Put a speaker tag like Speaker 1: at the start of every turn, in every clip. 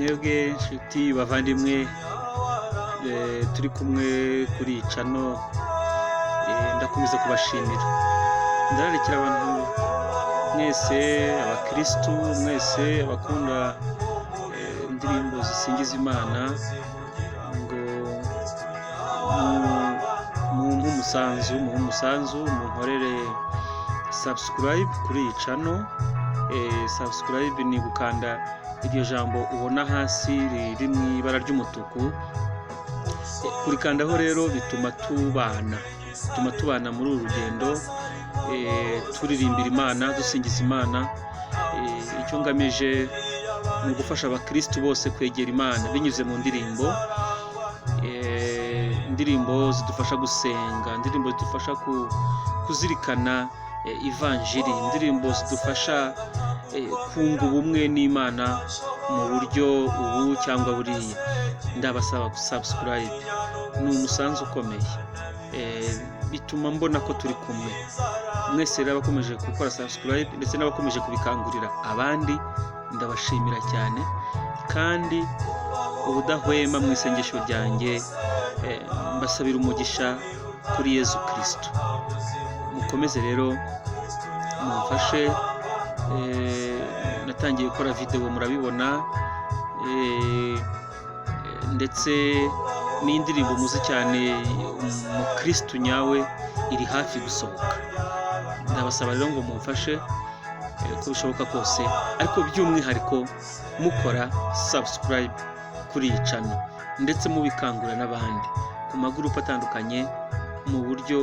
Speaker 1: Mwebwe nshuti bavandimwe turi kumwe kuri iyi channel, ndakomeza kubashimira. Ndararikira abantu mwese abakirisitu, mwese abakunda indirimbo zisingiza Imana, ngo mumpe umusanzu, munkorere subscribe kuri iyi channel. Subscribe ni gukanda iryo jambo ubona hasi riri mu ibara ry'umutuku. Kurikandaho rero bituma tubana muri uru rugendo, turirimbira Imana, dusingiza Imana. Icyo ngamije ni ugufasha abakirisitu bose kwegera Imana binyuze mu ndirimbo, indirimbo zidufasha gusenga, indirimbo zidufasha kuzirikana ivanjiri, indirimbo zidufasha kunga ubumwe n'Imana mu buryo ubu cyangwa buriya. Ndabasaba subscribe, ni umusanzu ukomeye, bituma mbona ko turi kumwe. Mwese rero abakomeje gukora subscribe ndetse n'abakomeje kubikangurira abandi, ndabashimira cyane, kandi ubudahwema mu isengesho ryanjye mbasabira umugisha kuri Yezu Kirisitu. Mukomeze rero mumfashe. Natangiye gukora videwo murabibona, ndetse n'indirimbo muzi cyane "Umukirisitu Nyawe" iri hafi gusohoka. Ndabasaba rero ngo mumfashe uko bishoboka kose, ariko by'umwihariko mukora subscribe kuri iyi channel, ndetse mubikangurira n'abandi ku magurupe atandukanye, mu buryo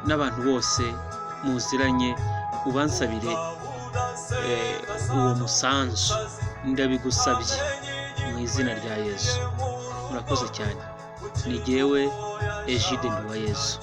Speaker 1: n'abantu bose muziranye ubansabire uwo musanzu. Ndabigusabye mu izina rya Yezu. Murakoze cyane. Ni jyewe Egide Nduwayezu.